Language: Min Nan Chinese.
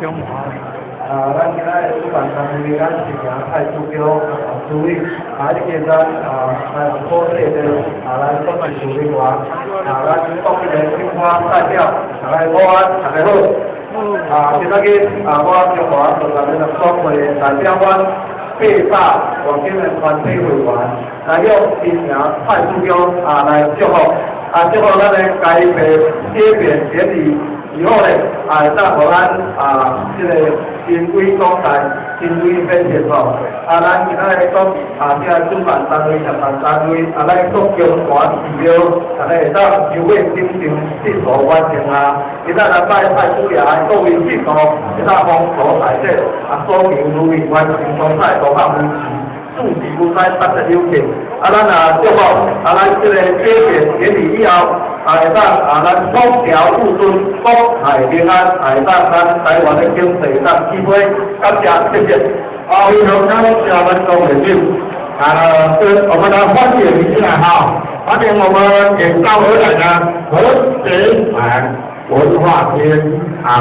中華。啊，咱今仔日主辦單位，咱是行蔡主強啊，主委啊，以及咱啊台灣科技的啊，咱董事人員啊，咱國民的警方代表，大家午安，大家好。啊，今仔日啊，我中華獨立聯合總會代表阮800外警的團體會員，來向新營蔡主強啊來祝福，啊祝福咱的開閉解編典禮以後咧，啊會當予咱啊這个神威廣大，神威顯現吼。啊，咱今仔日講啊，這个主辦單位、協辦單位，啊，咱國中華寺廟，大家會當優美頂上進度完成啊。今仔日拜蔡主爺各位信徒，會當風俗大捷，啊，所求如意完成，所在都較維持，四時無災，八節有慶。啊，咱啊祝福，啊，咱這个解編典禮以後，啊，會當啊，咱風調雨順，國泰民安，會當咱台灣的經濟會當起飛。感謝，謝謝。好，非常感謝咱董會長，啊，這我們來歡迎一下哈，歡迎我們遠道而來的和諧版文化廳。